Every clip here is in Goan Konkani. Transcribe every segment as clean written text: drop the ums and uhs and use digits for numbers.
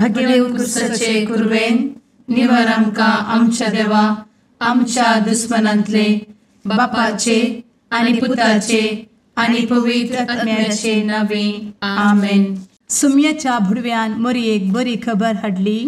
भगेव कुरवेन निवर आमकां आमच्या देवा आमच्या दुस्मनांतले बापाचे आनी पुताचे आनी पवित्र आत्म्याचे नावे आमेन. सुम्याच्या भुडव्यान मोरयेक बरी खबर हाडली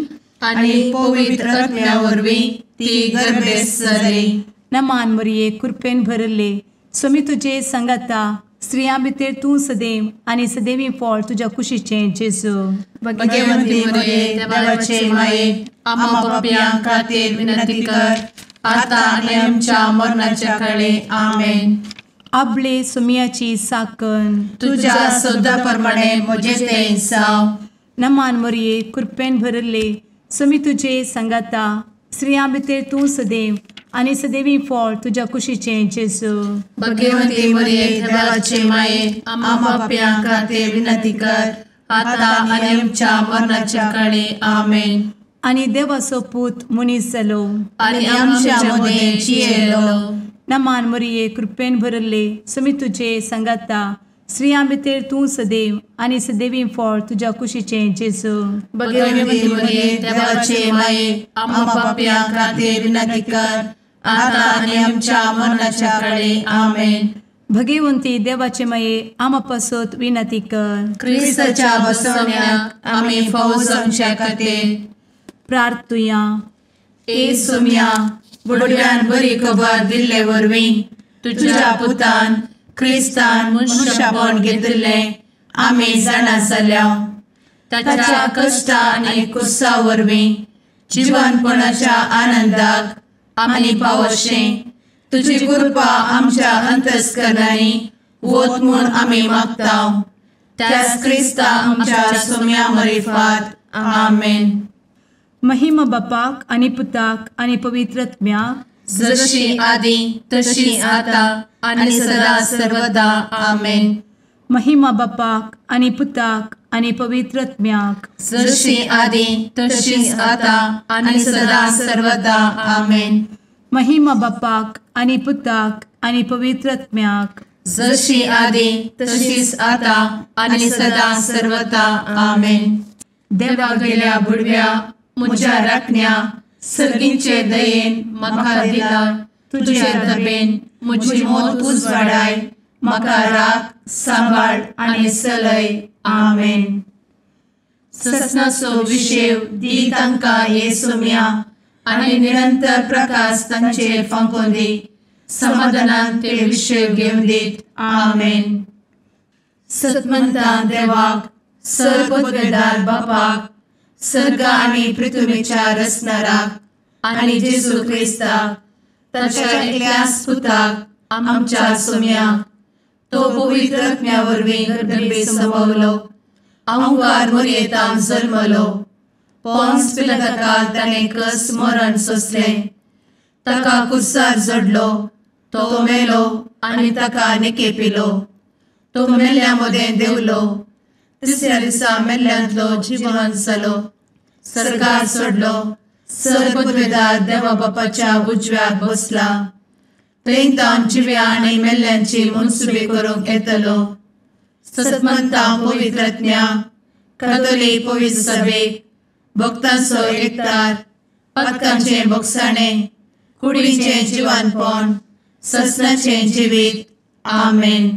आनी पवित्र आत्म्या वरवीं ती गर्भेस्त जाली. नमान मोरये, कृपेन भरले, स्वामी तुजे संगाता, स्त्रियां भितर तूं सदैव आनी सदैवी फळ तुज्या कुशीचें जेजू. भगवंती मोरये, देवाचे माये, आम्हा पापयां खातीर विनंती कर आता आनी आमच्या मरणाच्या काळे. आमेन. आपले सुम्याची साकन तुज्या सदा प्रमाणे म्हजें तें जावं. नमान मोरये, कृपेन भरले, स्वामी तुजे संगाता, स्त्रियां भितर तूं सदैव आनी सदैवी फळ तुज्या कुशीचें जेजू. भगवंती मोरये, देवाचे माये, आम्हा पापयां खातीर विनंती कर आता आनी आमच्या मरणाच्या काळे. आमेन. आनी देवाचो पूत मनीस जालो आनी आमच्या मदें जियेलो. नमान मोरये, कृपेन भरले, स्वामी तुजे संगाता, स्त्रियां भितर तूं सदैव आनी सदैवी फळ तुज्या कुशीचें जेजू. भगवंती मोरये, देवाचे माये, आम्हा पापयां खातीर विनंती कर आता आनी आमच्या मरणाच्या काळे. आमेन. भगवंती देवाचे माये, आम्हा पासत विनंती कर. क्रिस्ताच्या बसवण्याक आमी फावो जावच्या खातीर प्रार्थुया. ए सुम्या, बुडव्यान बरी खबर दिल्ले वरवीं तुज्या पुतान क्रिस्तान मनशापण घेतिल्लें आमी जाणा जाल्या. ताच्या कश्टा आनी कुसा वरवीं जिवनपणाच्या आनंदाक आमी पावशें तुजी कृपा आमच्या अंतस्करणांनी वत म्हूण आमी मागता. त्याच क्रिस्ता आमच्या सुम्या मरिफात. आमेन. महिमा बापाक आनी पुताक आनी पवित्र आत्म्याक, जशी आदी तशी आता आनी सदा सर्वदा. आमेन. महिमा बापाक आनी पुताक आनी पवित्र आत्म्याक, जशी आदी तशी आता आनी सदा सर्वदा. आमेन. महिमा बापाक आनी पुताक आनी पवित्र आत्म्याक, जशी आदी तशीच आता आनी सदा सर्वदा. आमेन. देवा गेल्या बुडव्या म्हज्या राखण्या सर्गींचे दयेन म्हाका दिला तुजे दबेन म्हजी मोत उजवाडाय, म्हाका राख सांबाळ आनी सलय. आमेन. ससनाचो विशेव दी तांकां हे सुम्या आनी निरंतर प्रकाश तांचेर फांकोवन दी, समाधानान ते विशेव घेवन दीत. आमेन. सतमंता देवाक, सर्वपदवेदार बापाक, सर्ग आनी पृथ्वीच्या रचणाराक आनी जेजू क्रिस्ताक ताच्या एकल्याच पुताक आमच्या सुम्याक, तो पवित्र आत्म्या वरवीं गर्भे संभवलो, अहंकार मोरयेतान जल्मलो, पोन्स पिलाताकाल ताणें कस मरण सोंसलें, ताका कुर्सार जडलो, तो मेलो आनी ताका निकेपिलो, तो मेल्ल्या मदें देंवलो, तिसऱ्या दिसा मेल्ल्यांतलो जिवन जालो, सर्गार सोडलो, सर्वपदवेदार देवा बापाच्या उजव्याक बसला, थंय तावन जिव्या आनी मेल्ल्यांची मनसुबी करूंक येतलो. सतमंता पवित्र आत्म्या, कातोलीक पवित्र सभेक, भक्तांचो एकतार, पातकांचें भोगसाणें, कुडीचें जिवानपण, ससनाचें जिवीत. आमेन.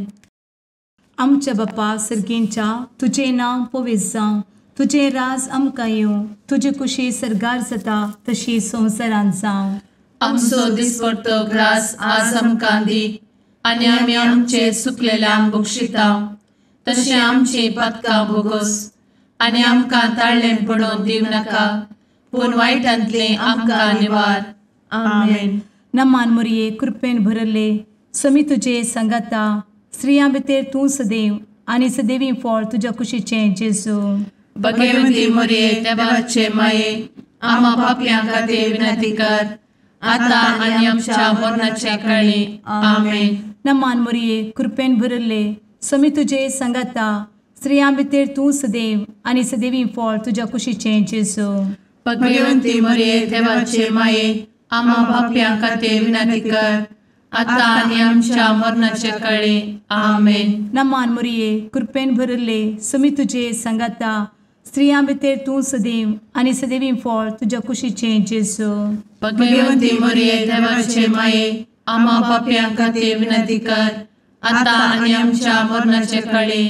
आमच्या बापा सर्गींच्या, तुजें नांव पवित्र जावं, तुजें राज आमकां येवं, तुजी कुशी सर्गार जाता तशी संवसारांत जावं. आमचो दिसपडतो ग्रास आज आमकां दी आनी आमी आमचे सुकलेल्यांक बक्षिता तशें आमची पातकां भोगोस आनी आमकां ताळ्ळें पडोवन दिवं नाका, पूण वायटांतलें आमकां निवार. आमेन. नमान मोरये, कृपेन भरले, स्वामी तुजे संगाता, स्त्रियां भितर तूं सदैव आनी सदैवी फळ तुज्या कुशीचें जेजू. भगवंती मोरये, देवाचे माये, आम्हा पापयां खातीर विनंती कर आता आनी आमच्या मरणाच्या काळी. आमेन. नमान मोरये, कृपेन भरले, स्वामी तुजे संगाता, स्त्रियां भितर तूं सदैव आनी सदैवी फळ तुज्या कुशीचें जेजू. भगवंती मोरये, देवाचे माये, आम्हा पापयां खातीर विनंती कर आता आनी आमच्या मरणाच्या काळी. आमेन. नमान मोरये, कृपेन भरले, स्वामी तुजे संगाता, स्त्रियां भितर तूं सदैव आनी सदैवी फळ तुज्या कुशीचें जेजू. भगवंती मरिये देवाचे माये, आम्हा पापयां खातीर विनंती कर, आतां आनी आमच्या मरणाचे कळे.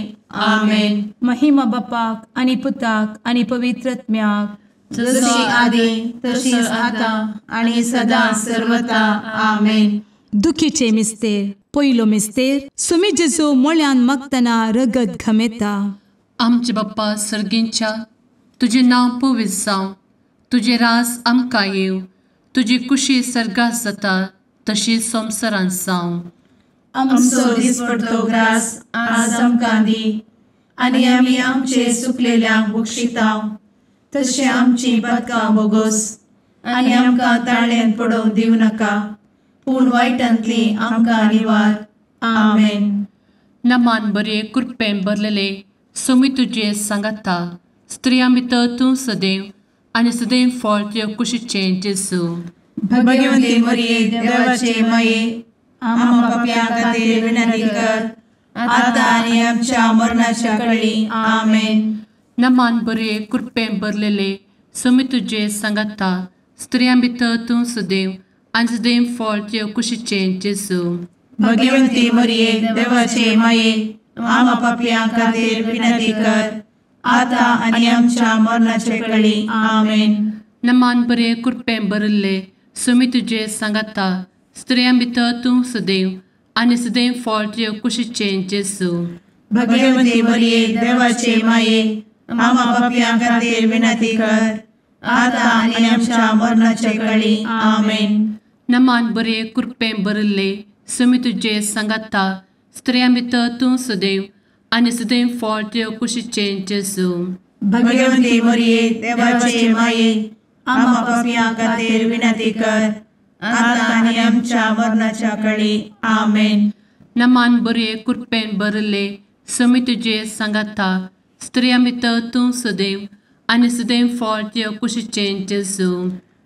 आमेन. महिमा बापाक आनी पुताक आनी पवित्र आत्म्याक, जशी आदी तशीच आतां आनी सदां सर्वता. आमेन. दुखीचे मिस्तेर. पयलो मिस्तेर, सुमी जेजू मोळ्यान मागतना रगत घमेता. आमचे बाप्पा सर्गींच्या, तुजें नांव पवित्र जावं, तुजें रास आमकां येवं, तुजी कुशी सर्गात जाता तशी संवसारांत जावं. आमचो दिसपडतो ग्रास आज आमकां दी, आनी आमी आमचे सुकलेल्यांक बक्षिता तशें आमची पातकां बोगोस, आनी आमकां ताळ्यान पडोवंक दिवं नाका, पूण वायटांतली आमकां निवार. आमेन. नमान बरे कृपेन भरलेले सोमी तुजे सांगाता, स्त्रियां भितर तूं सदैव आनी सदैव फळ तुज्या कुशीचें जेजू. भगवंती मरिये देवाचे माये, आम्हा पापयां खातीर विनंती कर, आतां आनी आमच्या मरणाच्या कळी. आमेन. नमान बरे कृपेन भरलेले सोमी तुजे सांगाता, स्त्रियां भितर तूं सदैव आनी सदैव फळ तुज्या कुशीचें जेजू. भगवंती मरिये देवाचे माये, आम्हा पापयां खातीर विनंती कर, आतां आनी आमच्या मरणाचे कळी. आमेन. नमान बरे कृपेन भरिल्ले सोमी तुजे सांगाता, स्त्रियां भितर तूं सदैव आनी सदैव फळ तुज्या कुशीचें जेजू. भगवंती मरिये देवाचे माये, आम्हा पापयां खातीर विनंती कर, आतां आनी आमच्या मरणाचे कळी. आमेन. नमान बरे कृपेन भरिल्ले सोमी तुजे सांगाता, स्त्रियां भितर तूं सदैव आनी सदैव फळ तुज्या कुशीचें जेजू. भगवंती मरिये देवाचे माये, आम्हा पापयां खातीर विनंती कर, आतां आनी आमच्या मरणाच्या कळी. आमेन. नमान बरे कृपेन भरिल्ले सोमी तुजे सांगाता, स्त्रियां भितर तूं सदैव आनी सदैव फळ तुज्या कुशीचें जेजू.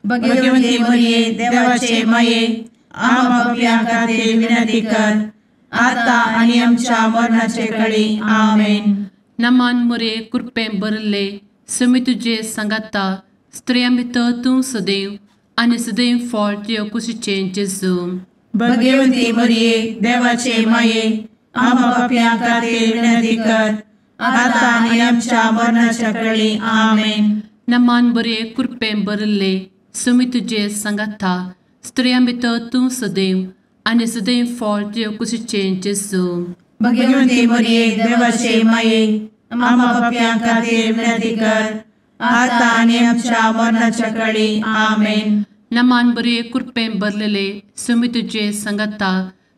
भगवंती मरिये देवाचे माये, आम्हा पापयां खातीर विनंती कर, आतां आनी आमच्या मरणाचे कळी. आमेन. नमान मरिये कृपेन भरिल्ले सोमी तुजे सांगाता, स्त्रियां भितर तूं सदैव आनी सदैव फळ तुज्या कुशीचें जेजू. भगवंती मरिये देवाचे माये, आम्हा पापयां खातीर विनंती कर, आतां आनी आमच्या मरणाच्या कळी. आमेन. नमान बरे कृपेन भरिल्ले सोमी तुजे सांगाता, स्त्रियां भितर तूं सदैव आनी सदैव फळ तुज्या कुशीचें जेजू. भगवंती मरिये देवाचे माये, आम्हा पापयां खातीर विनंती कर, आतां आनी आमच्या मरणाच्या कळी. आमेन. नमान बरे कृपेन भरलेले सोमी तुजे सांगाता,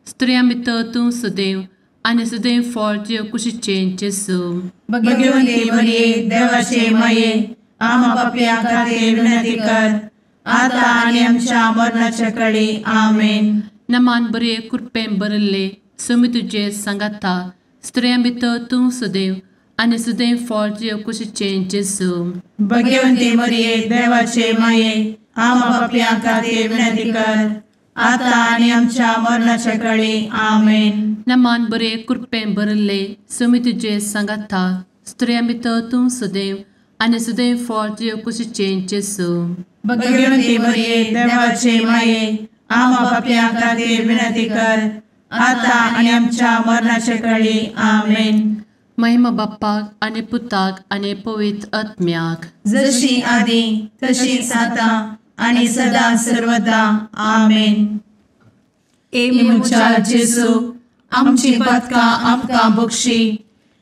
स्त्रियां भितर तूं सदैव आनी सदैव फळ तुज्या कुशीचें जेजू. भगवंती मरिये देवाचे माये, आम्हा पापयां खातीर विनंती कर, आतां आनी आमच्या मरणाच्या कळी. आमेन. नमान बरे कृपेन भरिल्ले सोमी तुजे सांगाता, स्त्रियां भितर तूं सदैव आनी सदैव फळ तुज्या कुशीचें जेजू. भगवंती मरिये देवाचे माये, आम्हा पापयां खातीर विनंती कर, आतां आनी आमच्या मरणाच्या कळी. आमेन. नमान बरे कृपेन भरिल्ले सोमी तुजे सांगाता, स्त्रियां भितर तूं सदैव आनी सदैव फळ तुज्या कुशीचें जेजू. भगवंती मरिये देवाचे माये, आम्हा पापयां खातीर विनंती कर, आतां आनी आमच्या मरणाचे कळी. आमेन. महिमा बाप्पाक आनी पुताक आनी पवित्र आत्म्याक, जशी आदी तशीच आतां आनी सदां सर्वदा. आमेन. ए म्हज्या जेजू, आमची पातकां आमकां बक्षी,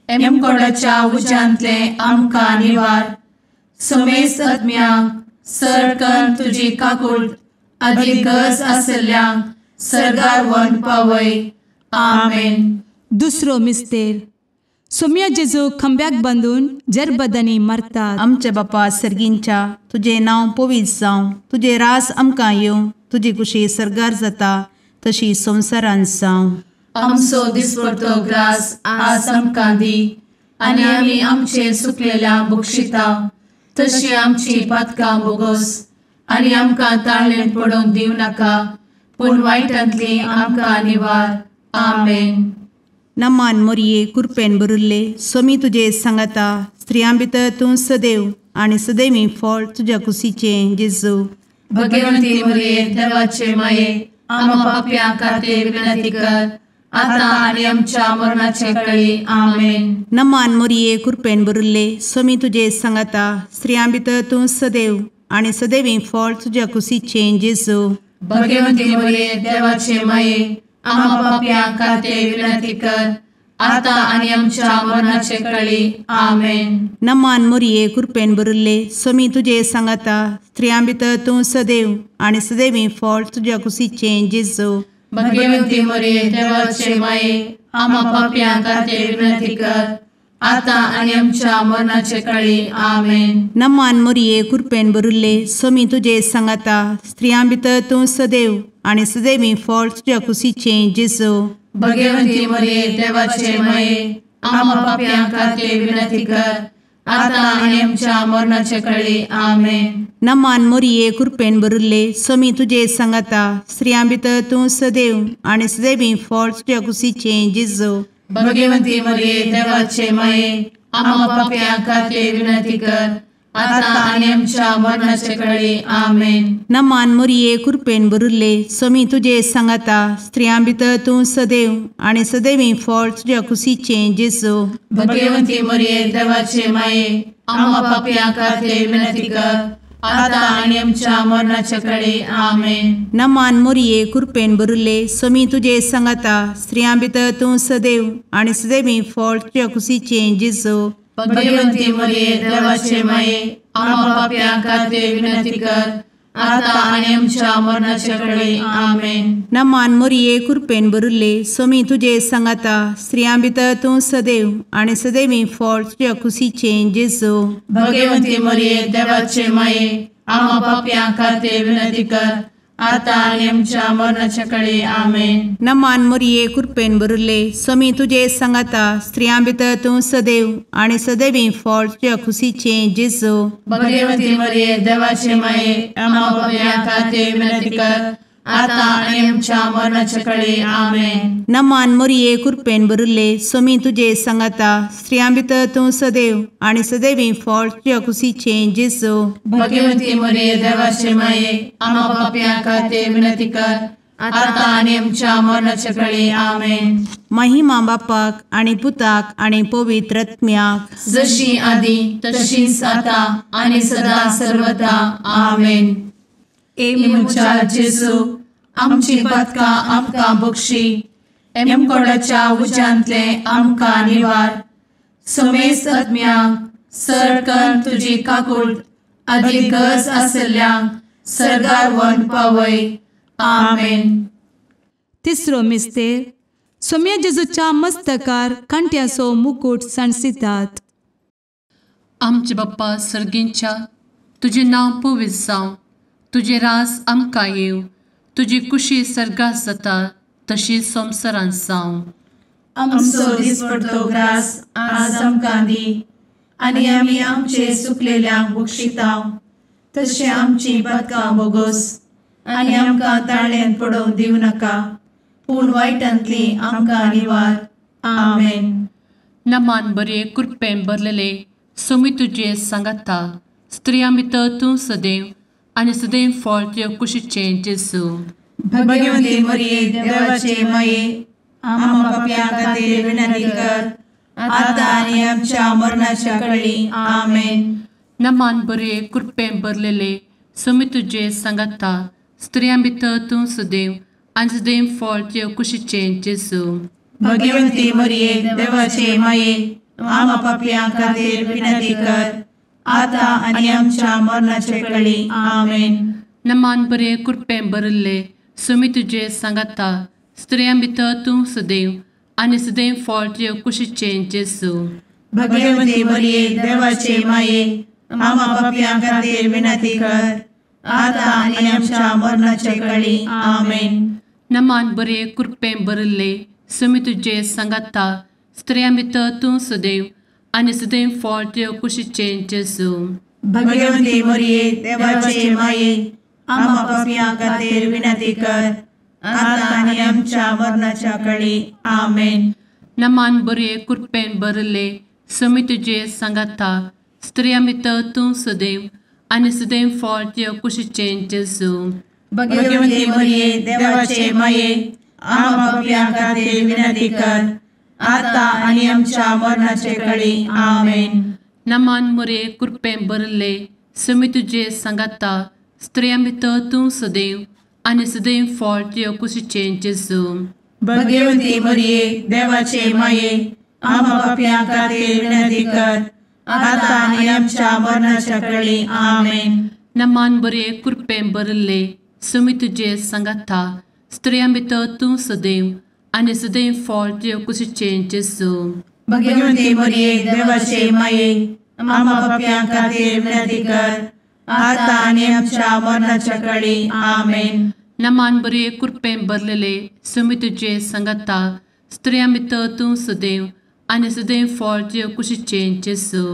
एमकोडाच्या उज्यांतले आमकां निवार, समेस्त आत्म्यांक सर तुजी काकूट आदी गरज आसल्ल्यांक सर्गार व्हरून पावय. आमेन. दुसरो मिस्तेर, सोम्या जेजू खंब्याक बांदून जरबदांनी मारतात. आमच्या बापा सर्गींच्या, तुजें नांव पवित्र जावं, तुजें रास आमकां येवं, तुजी कुशी सर्गार जाता तशी संवसारांत जावं. आमचो दिसपडतो ग्रास आज आमकां दी, आनी आमी आमचे सुकलेल्या बक्षिता तशी आमची पातकां बोगोस, आनी आमकां ताळ्ळेन पडोवंक दिवं नाका, पूण वायटांतली आमकां निवार. आमेन. नमान मोरये कृपेन भरिल्ले सोमी तुजे सांगाता, स्त्रियां भितर तूं सदैव आनी सदैवी फळ तुज्या कुशीचें जेजू। भगवंती मरिये देवाचे माये आम्हा पाप्यां खातीर विनंती कर आता आनी आमच्या मरणाचे वेळी। आमेन। नमान मोरये कृपेन भरिल्ले स्वामी तुजे सांगाता स्त्रियां भितर तूं सदैव आनी सदैवी फळ तुज्या कुशीचें जेजू। भगवंती मरिये देवाचे माये आम्हा पाप्यां खातीर विनंती कर आता आनी आमच्या मरणाचे वेळी। आमेन। नमान मोरये कृपेन भरिल्ले स्वामी तुजे सांगाता स्त्रियां भितर तूं सदैव आनी सदैवी फळ तुज्या कुशीचें जेजू। भगवंती मरिये देवाचे माये आम्हा पाप्यां खातीर विनंती कर आता आनी आमच्या मरणाचे वेळी। आमेन। नमान मोरये कृपेन भरिल्ले स्वामी तुजे सांगाता स्त्रियां भितर तूं सदैव आनी सदैवी फळ तुज्या कुशीचें जेजू। भगवंती मरिये देवाचे माये आम्हा पाप्यां खातीर विनंती कर आता आनी आमच्या मरणाचे वेळी। आमेन। नमान मोरये कृपेन भरिल्ले स्वामी तुजे सांगाता स्त्रियां भितर तूं सदैव आनी सदैवी फळ तुज्या कुशीचें जेजू। भगवंती मरिये देवाचे माये आम्हा पाप्यां खातीर विनंती कर आता आनी आमच्या मरणाचे वेळी। आमेन। नमान मोरये कृपेन भरिल्ले स्वामी तुजे सांगाता स्त्रियां भितर तूं सदैव आनी सदैवी फळ तुज्या कुशीचें जेजू। भगवंती मरिये देवाचे माये आम्हा पाप्यां खातीर विनंती कर आता आनी आमच्या मरणाचे वेळी। आमेन। नमान मोरये कृपेन भरिल्ले स्वामी तुजे सांगाता स्त्रियां भितर तूं सदैव आनी सदैवी फळ तुज्या कुशीचें जेजू। भगवंती मरिये देवाचे माये आम्हा पाप्यां खातीर विनंती कर आता आनी आमच्या मरणाचे वेळी। आमेन। नमान मोरये कृपेन भरिल्ले स्वामी तुजे सांगाता स्त्रियां भितर तूं सदैव आनी सदैवी फळ तुज्या कुशीचें जेजू। भगवंती मरिये देवाचे माये आम्हा पाप्यां खातीर विनंती कर आता आनी आमच्या मरणाचे वेळी। आमेन। नमान मोरये कृपेन भरिल्ले स्वामी तुजे सांगाता स्त्रियां भितर तूं सदैव आनी सदैवी फळ तुज्या कुशीचें जेजू। भगवंती मरिये देवाचे माये आम्हा पाप्यां खातीर विनंती कर आता आनी आमच्या मरणाचे वेळी। आमेन। नमान मोरये कृपेन भरिल्ले स्वामी तुजे सांगाता स्त्रियां भितर तूं सदैव आनी सदैवी फळ तुज्या कुशीचें जेजू। भगवंती मरिये देवाचे माये आम्हा पाप्यां खातीर विनंती कर आता आनी आमच्या मरणाचे वेळी। आमेन। महिमा बापाक आनी पुताक आनी पवित्र आत्म्याक, जशी आदी तशीच आता आनी सदा सर्वदा। आमेन। ए म्हज्या जेजू आमची पातकां आमकां बक्षी, एमकोडाच्या उज्यांतले आमकां निवार, समेस्त आत्म्यांक सरकन तुजी काकूट आदी गरज आशिल्ल्यांक सर्गार व्हरून पावय। आमेन। तिसरो मिस्तेर सोम्या जेजूच्या मस्तकार कांट्याचो मुकूट सांडसितात। आमचे बाप्पा सर्गींच्या तुजें नांव पवित्र जावं, तुजें राज आमकां येवं, तुजी कुशी सर्गात जाता तशी संवसारांत जावं। आमचो दिसपडतो ग्रास आज आमकां दी आनी आमी आमचे सुकलेल्यांक बक्षिता तशें आमची पातकां बोगोस आनी आमकां ताळ्यान पडोवंक दिवं नाका, पूण वायटांतली आमकां निवार। आमेन। नमान बरे कृपेन भरलेले स्वामी तुजे सांगाता स्त्रियां भितर तूं सदैव आनी सदैव फळ तुज्या कुशीचें जेजू। भगवंती मरिये देवाचे माये आम्हा पाप्यां खातीर विनंती कर आता आनी आमच्या मरणाच्या वेळी। आमेन। नमान बरे कृपेन भरलेले स्वामी तुजे सांगाता स्त्रियां भितर तूं सदैव आनी सदैव फळ तुज्या कुशीचें जेजू। भगवंती मरिये देवाचे माये आम्हा पाप्यां खातीर विनंती कर आता आनी आमच्या मरणाचे वेळी। आमेन। नमान बरे कृपेन भरिल्ले स्वामी तुजे सांगाता स्त्रियां भितर तूं सदैव आनी सदैव फळ तुज्या कुशीचें जेजू। भगवंती मरिये देवाचे माये आम्हा पाप्यां खातीर विनंती कर आता आनी आमच्या मरणाचे वेळी। आमेन। नमान बरे कृपेन भरिल्ले स्वामी तुजे सांगाता स्त्रियां भितर तूं सदैव आनी सदैव फळ तुज्या कुशीचें जेजू। भगवंती मरिये देवाचे माये आम्हा पाप्यां खातीर विनंती कर आता आनी आमच्या मरणाच्या वेळी। आमेन। नमान बरे कृपेन भरिल्ले समी तुजे सांगाता, स्त्रियां भितर तूं सदैव आनी सदैव फळ तुज्या कुशीचें जेजू। भगवती मरिये देवाचे माये, आम्हा पाप्यां खातीर विनंती कर, आता आनी आमच्या मरणाचे कळी। आमेन। नमान मोरये, कृपेन भरिल्ले, समी तुजे सांगाता, स्त्रियां भितर तूं सदैव आनी सदैव फळ तुज्या कुशीचें जेजू। भगवती मरिये देवाचे माये, आम्हा पाप्यां खातीर विनंती कर, आता आनी आमच्या मरणाच्या कळी। आमेन। नमान बरे, कृपेन भरिल्ले, समी तुजे सांगाता, स्त्रियां भितर तूं सदैव आनी सदैव फळ तुज्या कुशीचें जेजू। भगवती मरिये देवाचे माये, आम्हा पाप्यां खातीर विनंती कर, आता आनी आमच्या मरणाच्या कळी। आमेन। नमान बरे, कृपेन भरिल्ले, समी तुजे सांगाता, स्त्रियां भितर तूं सदैव आनी सदैव फळ तुज्या कुशीचें जेजू।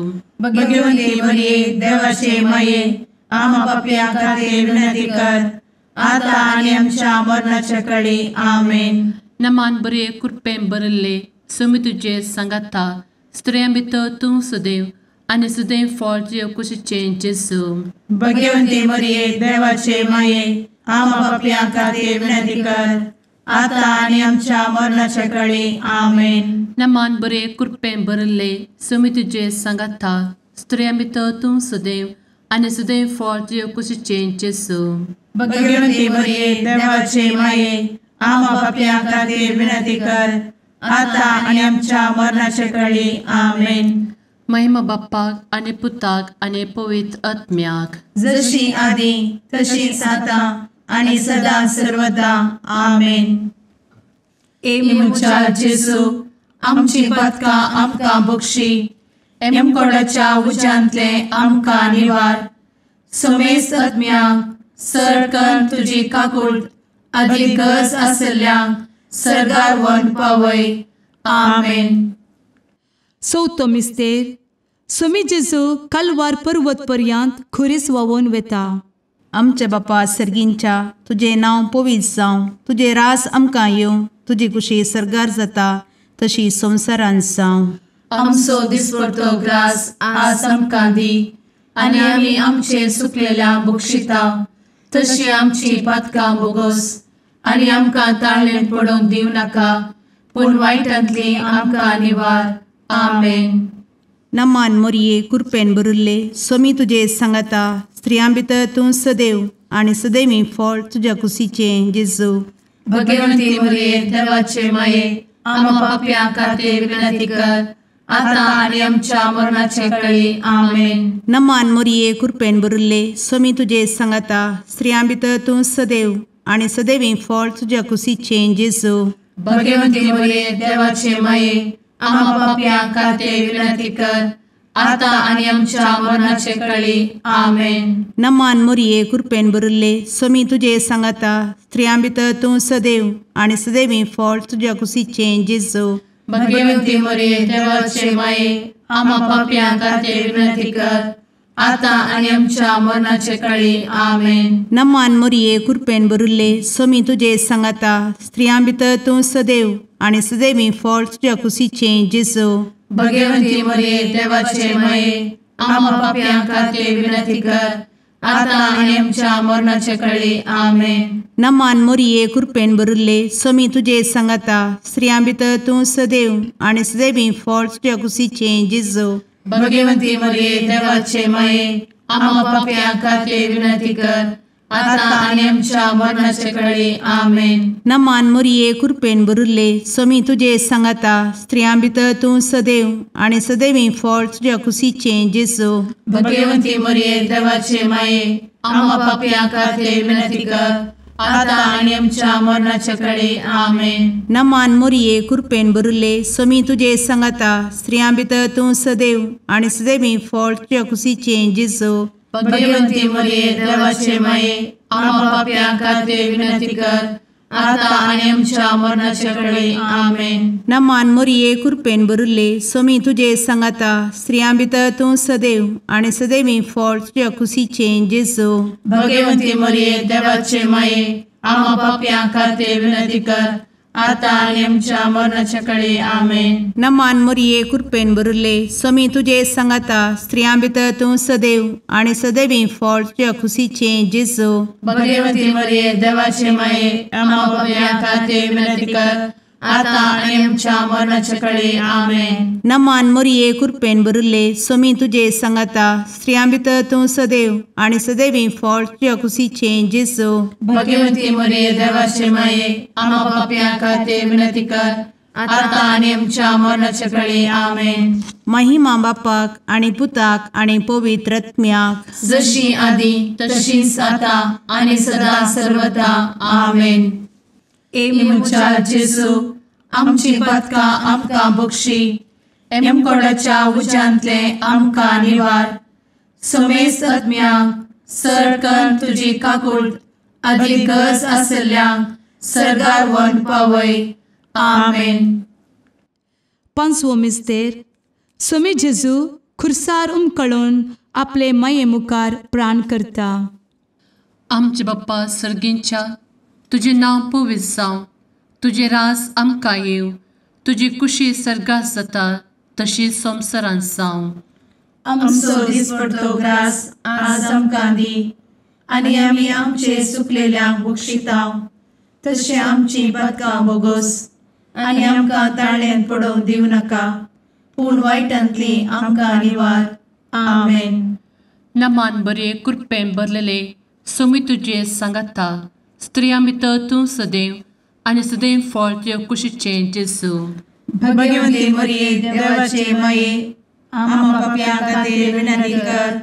भगवती मरिये देवाचे माये, आम्हा पाप्यां खातीर विनंती कर, आता आनी आमच्या मरणाच्या कळी। आमेन। नमान बरे, कृपेन भरिल्ले, समी तुजे सांगाता, स्त्रियां भितर तूं सदैव आनी सदैव फळ तुज्या कुशीचें जेजू। भगवती मरिये देवाचे माये, आम्हा पाप्यां खातीर विनंती कर, आता आनी आमच्या मरणाच्या कळी। आमेन। नमान बरे, कृपेन भरिल्ले, समी तुजे सांगाता, स्त्रियां भितर तूं सदैव आनी सदैव फळ तुज्या कुशीचें जेजू। भगवती मरिये देवाचे माये, आम्हा पाप्यां खातीर विनंती कर, आता आनी आमच्या मरणाच्या कळी। आमेन। महिमा बाप्पाक आनी पुताक आनी पवित्र आत्म्याक, जशी आदी तशीच आता आनी सदा सर्वदा। आमेन। ए म्हज्या जेजू, आमची पातकां आमकां बक्षी, एमकोडाच्या उज्यांतले आमकां निवार, समेस्त आत्म्यांक सरकन तुजी काकूट आदी गरज आसल्ल्यांक सर्गार व्हरून पावय। आमेन। चवथो मिस्तेर, स्वामी जेजू कालवार पर्वत पर्यंत खुरीस व्हांवून वेता। आमच्या बापा सर्गींच्या, तुजें नांव पवित्र जावं, तुजें राज आमकां येवं, तुजी कुशी सर्गार जाता तशी संवसारांत जावं। आमचो दिसपडतो ग्रास आज आमकां दी, आनी आमी आमचे सुकलेल्या बक्षिता तशी आमची पातकां बोगोस, आनी आमकां ताळेन पडोवंक दिवं नाका, पूण वायटांतली आमकां निवार। आमेन। नमान मोरये, कृपेन भरिल्ले, स्वामी तुजे सांगाता, स्त्रियां भितर तूं सदैव आनी सदैवी फळ तुज्या कुशीचें जेजू। भगवती मरिये देवाचे माये, आम्हा पाप्यां खातीर विनंती कर, आता आनी आमच्या मरणाचे कळी। आमेन। नमान मोरये, कृपेन भरिल्ले, स्वामी तुजे सांगाता, स्त्रियां भितर तूं सदैव आनी सदैवी फळ तुज्या कुशीचें जेजू। भगवती मरिये देवाचे माये, आम्हा पाप्यां खातीर विनंती कर, आता आनी आमच्या मरणाचे कळी। आमेन। नमान मोरये, कृपेन भरिल्ले, स्वामी तुजे सांगाता, स्त्रियां भितर तूं सदैव आनी सदैवी फळ तुज्या कुशीचें जेजू। भगवती मरिये देवाचे माये, आम्हा पाप्यां खातीर विनंती कर, आता आनी आमच्या मरणाचे कळी। आमेन। नमान मोरये, कृपेन भरिल्ले, स्वामी तुजे सांगाता, स्त्रियां भितर तूं सदैव आनी सदैवी फळ तुज्या कुशीचें जेजू। भगवती मरिये देवाचे माये, आम्हा पाप्यां खातीर विनंती कर, आता आनी आमच्या मरणाचे कळी। आमेन। नमान मोरये, कृपेन भरिल्ले, स्वामी तुजे सांगाता, स्त्रियां भितर तूं सदैव आनी सदैवी फळ तुज्या कुशीचें जेजू। भगवती मरिये देवाचे माये, आम्हा पाप्यां खातीर विनंती कर, आता आनी आमच्या मरणाचे कळी। आमेन। नमान मोरये, कृपेन भरिल्ले, स्वामी तुजे सांगाता, स्त्रियां भितर तूं सदैव आनी सदैवी फळ तुज्या कुशीचें जेजू। भगवती मरिये देवाचे माये, आम्हा पाप्यां खातीर विनंती कर, आता आनी आमच्या मरणाचे कळी। आमेन। नमान मोरये, कृपेन भरिल्ले, स्वामी तुजे सांगाता, स्त्रियां भितर तूं सदैव आनी सदैवी फळ तुज्या कुशीचें जेजू। भगवती मरिये देवाचे माये, आम्हा पाप्यां खातीर विनंती कर, आता आनी आमच्या मरणाचे कळी। आमेन। नमान मोरये, कृपेन भरिल्ले, स्वामी तुजे सांगाता, स्त्रियां भितर तूं सदैव आनी सदैवी फळ तुज्या कुशीचें जेजू। भगवती मरिये देवाचे माये, आम्हा पाप्यां खातीर विनंती कर, आतां आनी आमच्या मरणाच्या कळे आमेन. नमान मोरये कृपेन भरिल्ले स्वामी तुजे सांगाता स्त्रियां भितर तूं सदैव आनी सदैवी फळ तुज्या खुशीचें जेजू. भगवती मरिये देवाचे माये आम्हा पाप्यां खातीर विनंती कर आतां आनी आमच्या मरणाच्या कळे आमेन. नमान मोरये कृपेन भरिल्ले स्वामी तुजे सांगाता स्त्रियां भितर तूं सदैव आनी सदैवी फळ तुज्या खुशीचें जेजू. भगवती मरिये देवाचे माये आम्हा पाप्यां खातीर विनंती कर आतां आनी आमच्या मरणाच्या कळे आमेन. महिमा बापाक आनी पुताक आनी पवित्र आत्म्याक जशी आदी तशीच आतां आनी सदा सर्वदा आमेन. ए म्हज्या जेजू आमची पातकां आमकां बक्षी एमकोडाच्या उज्यांतले आमकां निवार समेस्त आत्म्यांक सरकन तुजी काकूट आदी गरज आशिल्ल्यांक सर्गार व्हरून पावय आमेन. पांचवो मिस्तेर स्वामी जेजू खुर्सार उमकळून आपले माये मुखार प्राण करता. आमचे बाप्पा सर्गींच्या तुजें नांव पवित्र जावं, तुजें राज आमकां येवं, तुजी कुशी सर्गात जाता तशी संवसारांत जावं. आमचो दिसपडतो ग्रास आज आमकां दी आनी आमी आमचे चुकलेल्यांक बक्षिता तशें आमची पातकां बोगोस आनी आमकां ताळ्यांत पडोवंक दिवं नाका पूण वायटांतली आमकां निवार आमेन. नमान बरे कृपेन भरलेले स्वामी तुजे सांगाता स्त्रियां भितर तूं सदैव आनी सदैव फळ तुज्या कुशीचें जेजू. भगवती मरिये देवाचे माये आम्हा पाप्यां खातीर विनंती कर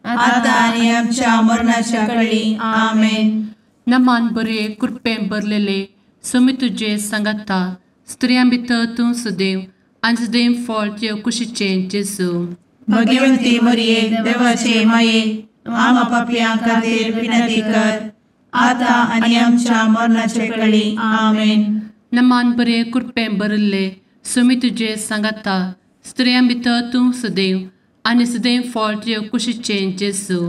आतां आनी आमच्या मरणाच्या कळी आमेन. नमान बरे कृपेन भरलेले स्वामी तुजे सांगाता स्त्रियां भितर तूं सदैव आनी सदैव फळ तुज्या कुशीचें जेजू. भगवती मरिये देवाचे माये आम्हा पाप्यां खातीर विनंती कर आतां आनी आमच्या मरणाचे कळी आमेन. नमान बरे कृपेन भरिल्ले स्वामी तुजे सांगाता स्त्रियां भितर तूं सदैव आनी सदैव फळ तुज्या कुशीचें जेजू.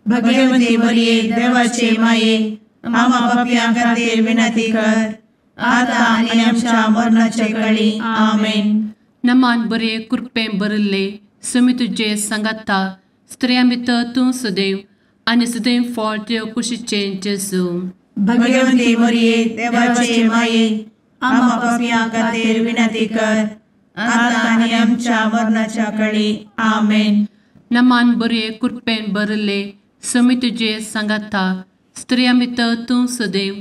भगवती मरिये देवाचे माये आम्हा पाप्यां खातीर विनंती कर आतां आनी आमच्या मरणाचे कळी आमेन. नमान बरे कृपेन भरिल्ले स्वामी तुजे सांगाता स्त्रियां भितर तूं सदैव आनी सदैव फळ तुज्या कुशीचें जेजू. भगवती मरिये देवाचे माये आम्हा पाप्यां खातीर विनंती कर आतां आनी आमच्या मरणाच्या कळी आमेन. नमान बरे कृपेन भरिल्ले स्वामी तुजे सांगाता स्त्रियां भितर तूं सदैव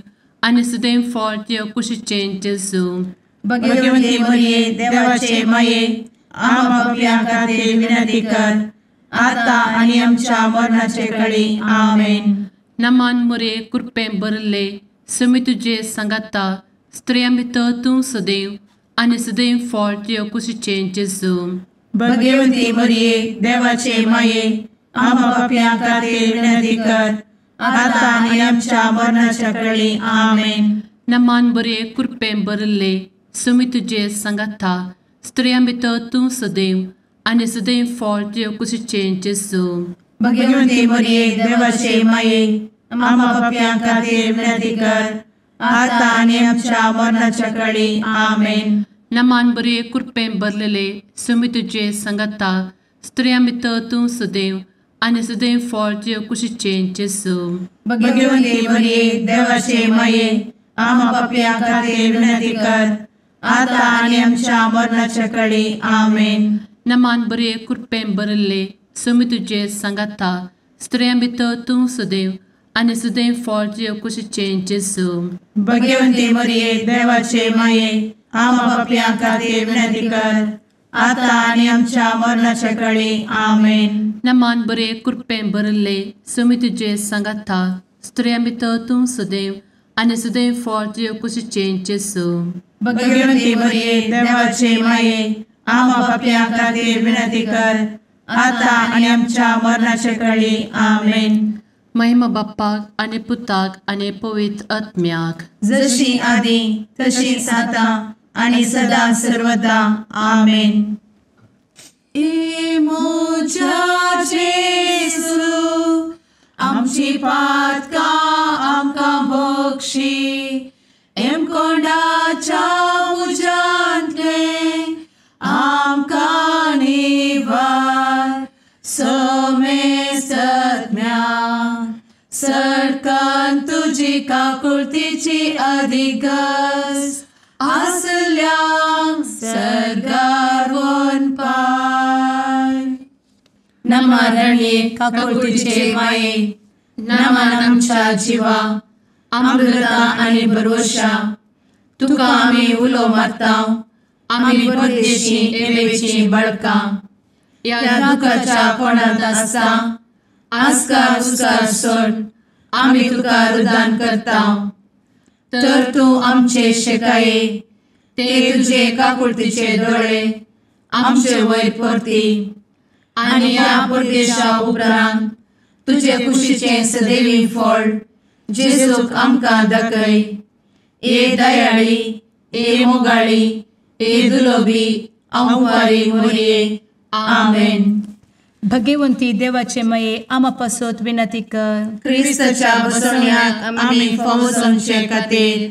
आनी सदैव फळ तुज्या कुशीचें जेजू. भगवती मरिये देवाचे माये आम्हा पाप्यां खातीर विनंती कर आतां आनी आमच्या मरणाचे कळी आमेन. नमान मरिये कृपेन भरिल्ले स्वामी तुजे सांगाता स्त्रियां भितर तूं सदैव आनी सदैव फळ तुज्या कुशीचें जेजू. भगवती मरिये देवाचे माये आम्हा पाप्यां खातीर विनंती कर आतां आनी आमच्या मरणाच्या कळी आमेन. नमान बरे कृपेन भरिल्ले स्वामी तुजे सांगाता स्त्रियां भितर तूं सदैव आनी सदैव फळ तुज्या कुशीचें जेजू. भगवती मरिये देवाचे माये आम्हा पाप्यां खातीर विनंती कर आतां आनी आमच्या मरणाच्या कळी आमेन. नमान बरे कृपेन भरलेले स्वामी तुजे सांगाता स्त्रियां भितर तूं सदैव आनी सदैव फळ तुज्या कुशीचें जेजू. भगवती मरिये देवाचे माये आम्हा पाप्यां खातीर विनंती कर आतां आनी आमच्या मरणाच्या कळी आमेन. नमान बरे कृपेन भरिल्ले स्वामी तुजे सांगाता स्त्रियां भितर तूं सदैव आनी सदैव फळ तुज्या कुशीचें जेजू. भगवती मरिये देवाचे माये आम्हा पाप्यां खातीर विनंती कर आतां आनी आमच्या मरणाच्या कळी आमेन. नमान बरे कृपेन भरिल्ले स्वामी तुजे सांगाता स्त्रियां भितर तूं सदैव आनी सदैव फळ तुज्या कुशीचें जेजू. भगवती मरिये देवाचे माये आम्हा पाप्यां खातीर विनंती कर आतां आनी आमच्या मरणाच्या कळी आमेन. महिमा बाप्पाक आनी पुताक आनी पवित्र आत्म्याक जशी आदी तशीच आतां आनी सदा सर्वदा आमेन. ए म्हज्या जेजू आमची पातकां आमकां बक्षी एमकोंडाच्या तुजी काकुळतीची अधिगस आसल्यांक सर्गार वनपाय. नमा रणये काकुळतीचे माये, नमन आमच्या जिवा, अमृता आनी भरवशा, तुका आमी उलो मारता, आमी परदेशी एवेची बळकां, ह्या दुखाच्या कोणांत आसता आस्कार उस्कार सोड आमी तुका रुदान करता. तर तूं आमचे शेकाये ते तुजे काकुळतीचे दोळे आमचे वयर परती आनी ह्या परदेशा उपरांत तुजे कुशीचें सदैवी फळ जेजूक आमकां दाखय. ए दयाळी, ए मोगाळी, ए दुलोबी अंवारी मोरये. आमेन. भगवंती देवाचे मये आमा पासत विनंती कर. क्रिस्ताच्या बसवण्याक आमी फावो जावचे खातीर.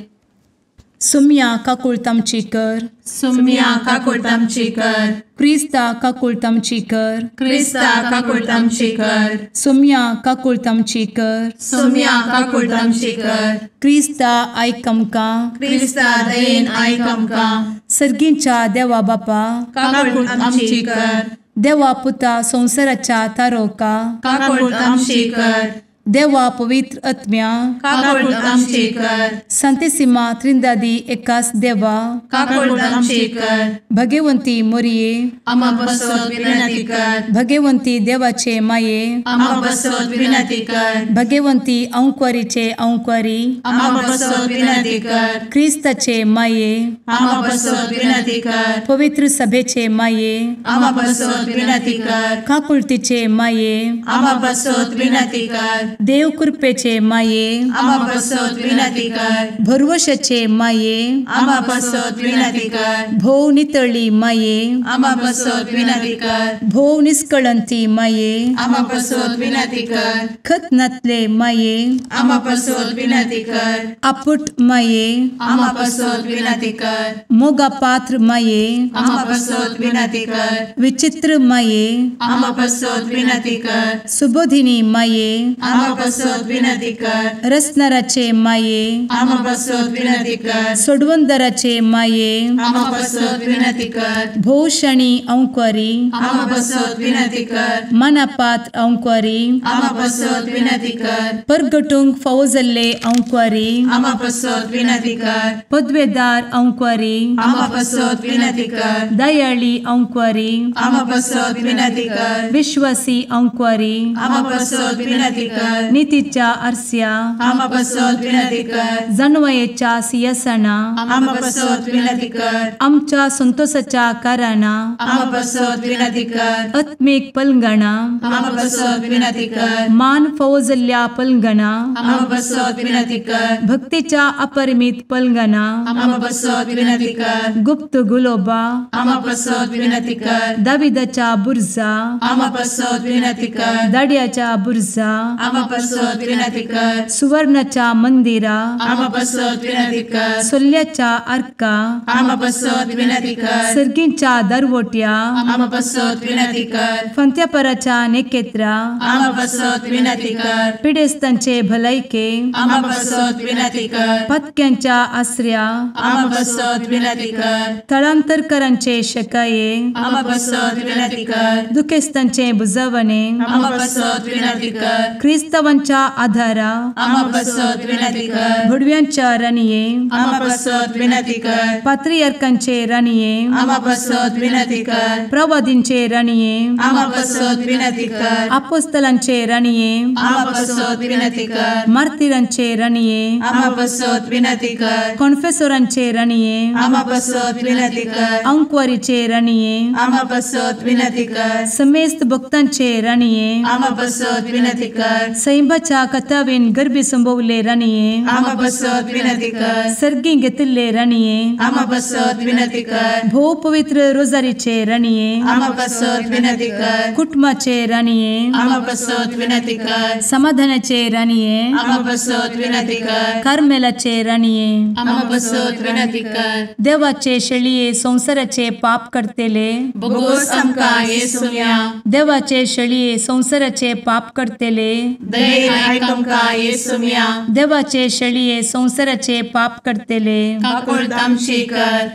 सुम्या काकुळत आमची कर. सुम्या काकुळत आमची कर. क्रिस्ता काकुळत आमची कर. क्रिस्ता काकुळत आमची कर. सुम्या काकुळत आमची कर. सुम्या काकुळत आमची कर. क्रिस्ता आयक आमकां. क्रिस्ता दयेन आयक आमकां. सर्गींच्या देवा बापा काकुळत आमची कर. देवा पुता संवसाराच्या तारोका काकुळत आमची कर. देवा पवित्र आत्म्या काकुळत आमची कर. संतेसिमा त्रिंदादी एकास देवा काकुळत आमची कर. भगवंती मोरये आमा पासत विनंती कर. भगवंती देवाचे माये आमा पासत विनंती कर. भगवंती अंकुरीचे अंकुरी आमा पासत विनंती कर. क्रिस्ताचे माये आमा पासत विनंती कर. पवित्र सभेचे माये आमा पासत विनंती कर. काकुळतीचे माये आमा पासत विनंती कर. देव कृपेचे माये आमा पासत विनंती कर. भरवशाचे माये आमा पासत विनंती कर. भोव नितळी माये आमा पासत विनंती कर. भोव निष्कळंती माये आमा पासत विनंती कर. खत नातले माये आमा पासत विनंती कर. आपुट माये आमा पासत विनंती कर. मोगा पात्र माये आमा पासत विनंती कर. विचित्र माये आमा पासत विनंती कर. सुबोधिनी माये आमा पासत विनंती कर. रसनाराचे माये आमा पासत विनंती कर. सोडवंदराचे माये आमा पासत विनंती कर. भोवशणी अंकुरी आमा पासत विनंती कर. मनापात्र अंकुरी आमा पासत विनंती कर. परगटूंक फावो जाल्ले अंकुरी आमा पासत विनंती कर. पदवेदार अंकुरी आमा पासत विनंती कर. दयाळी अंकुरी आमा पासत विनंती कर. विश्वासी अंकुरी आमा पासत विनंती कर. नितीच्या आरस्या आमा पासत विनंती कर. जानवयेच्या सिंहासना आमा पासत विनंती कर. आमच्या संतोषाच्या कारणा आमा पासत विनंती कर. आत्मीक पलंगणा आमा पासत विनंती कर. मान फावो जाल्ल्या पलंगणा आमा पासत विनंती कर. भक्तीच्या अपरिमित पलंगणा आमा पासत विनंती कर. गुप्त गुलोबा आमा पासत विनंती कर. दाविदाच्या बुर्जा आमा पासत विनंती कर. दाड्याच्या बुर्जा आमा पासत विनंती कर. सुवर्णाच्या मंदिरा आमा पासत विनंती कर. सोल्ल्याच्या आर्का आमा पासत विनंती कर. सर्गींच्या दरवट्या आमा पासत विनंती कर. फंत्यापराच्या नेकेत्रा आमा पासत विनंती कर. पिडेस्तांचे भलायके आमा पासत विनंती कर. पत्क्यांच्या आसऱ्या आमा पासत विनंती कर. थळांतरकरांचे शकाये आमा पासत विनंती कर. दुखेस्तांचे बुजवणे आमा पासत विनंती कर. क्रिस्तावांच्या आधारा आमा पासत विनंती कर. भुडव्यांच्या राणये आमा पासत विनंती कर. पात्रियार्कांचे राणये आमा पासत विनंती कर. प्रवादींचे राणये आमा पासत विनंती कर. आपोस्तलांचे राणये आमा पासत विनंती कर. मार्तिरांचे राणये आमा पासत विनंती कर. कॉन्फेसोरांचे राणये आमा पासत विनंती कर. अंकुवारीचे राणये आमा पासत विनंती कर. समेस्त भक्तांचे राणये आमा पासत विनंती कर. सैंबाच्या कथावेन गर्भी संभवले राणये आमा पासत विनंती कर. सर्गी घेतिल्ले राणये आमा पासत विनंती कर. भोव पवित्र रोजारीचे राणये आमा पासत विनंती कर. कुटुंबाचे राणये आमा पासत विनंती कर. समाधानाचे राणये आमा पासत विनंती कर. कार्मेलाचे राणये आमा पासत विनंती कर. देवाचे शेळये संवसाराचे पाप करतेले बोगोस आमकां येसुम्या देवाचे शेळये संवसाराचे पाप करतेले दयेन आयक आमकां येसुम्या. देवाचे शेळये संवसाराचे पाप करतले काकुळट आमची कर.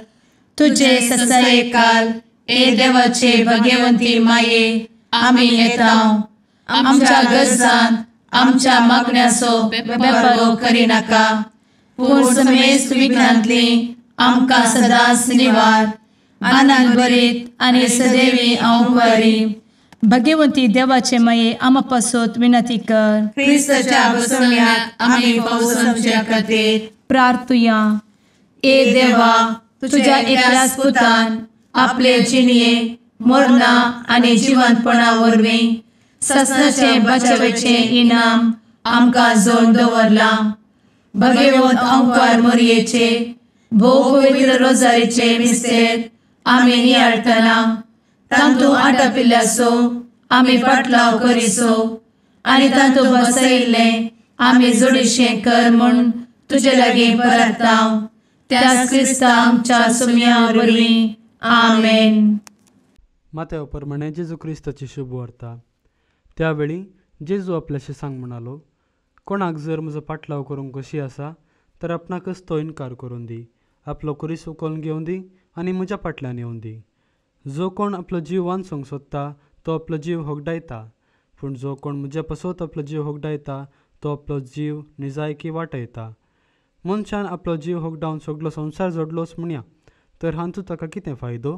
तुजे ससायेकाल ए देवाचे भगवंती माये आमी येता आमच्या गरजान आमच्या मागण्याचो बेपर्वो करिनाका पूण समेस्त विघ्नांतली आमकां सदांच निवार. आनंद भरीत आनी सदैवी अंवकारी. भगवंती देवाचे माये आमा पासत विनंती कर. क्रिस्ताच्या बसवण्याक आमी पावसाच्या खातीर प्रार्थुया. ए देवा तुझ्या एकल्याच पुतान आपले जिणये मरणा आनी जिवंतपणा वरवीं ससनाचे बचावेचे इनाम आमकां जोड दवरलां. भगवंत अंकार मोरयेचे भोव पवित्र रोजारीचे मिस्तेर आमी नियाळटना तांतू आटापिल्ल्याचो आमी पाटलाव करिसो आनी तांतू बसयिल्लें आमी जोडीशें कर म्हूण तुजे लागीं परता त्याच क्रिस्ता आमच्या सुम्या वरवीं. आमेन. माथ्या प्रमाणे जेजू क्रिस्ताची शुभ वार्ता. त्यावेळी जेजू आपल्याशी सांग म्हणालो, कोणाक जर म्हजो पाटलाव करूंक कशी आसा तर आपणाकच तो इनकार करून दी, आपलो कुरीस उखलून घेवन दी आनी म्हज्या फाटल्यान येवन दी. जो कोण आपलो जीव वांचोवंक सोदता तो आपलो जीव होगडायता, पूण जो कोण म्हज्या पासत आपलो जीव होगडायता तो आपलो जीव निजायकी वाटयता. मनशान आपलो जीव होगडावन सगलो संवसार जोडलोच म्हणया, तर हांचो ताका कितें फायदो?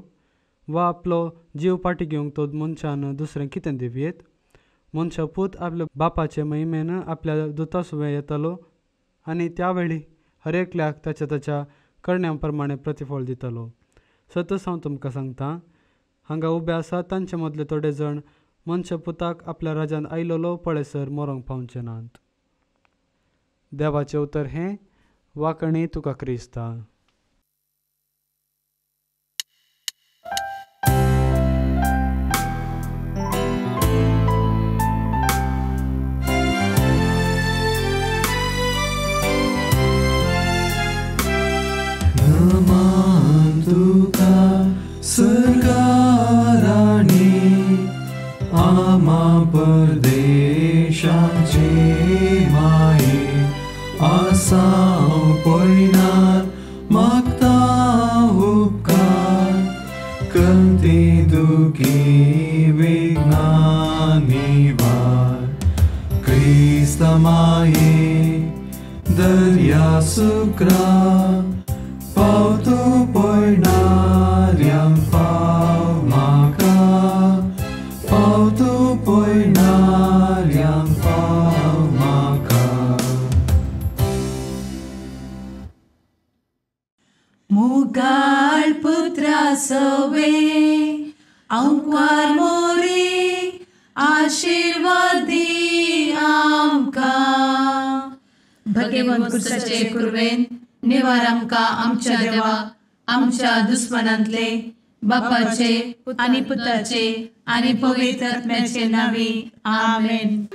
वा आपलो जीव फाटी घेवंक तो मनशान दुसरें कितें दिवयेत? मनशा पूत आपल्या बापाचे महिमेन आपल्या दुता सुवें येतलो आनी त्या वेळी हर एकल्याक ताच्या ताच्या करण्या प्रमाणे प्रतिफळ दितलो. सतच हांव तुमकां सांगता, हांगा उबे आसा तांचे मदले थोडे जण मनशा पुताक आपल्या राज्यांत आयलोलो पळयसर मरोंक पावचे नात. देवाचें उतर हें. वाकणी तुका क्रिस्ता. नमन तुका सर्गाराणी आमा परदेशाचे माये आसाव पयनार मागता उपकार कंती दुखी विघ्ना निवार. क्रिस्ता माये दर्या सुक्रा पावतो पयणाऱ्यांक पाव म्हाका, पावतो पयणाऱ्यांक पाव म्हाका. मुगाळ पुत्रा सवे अंकार मोरी आशीर्वाद दी आमकां. भगवंत कुर्साचे कुर्वेन निवार आमकां आमच्या देवा आमच्या दुस्मनांतले बापाचे आनी पुताचे आनी पवित्र आत्म्याचे नांवी. आमेन.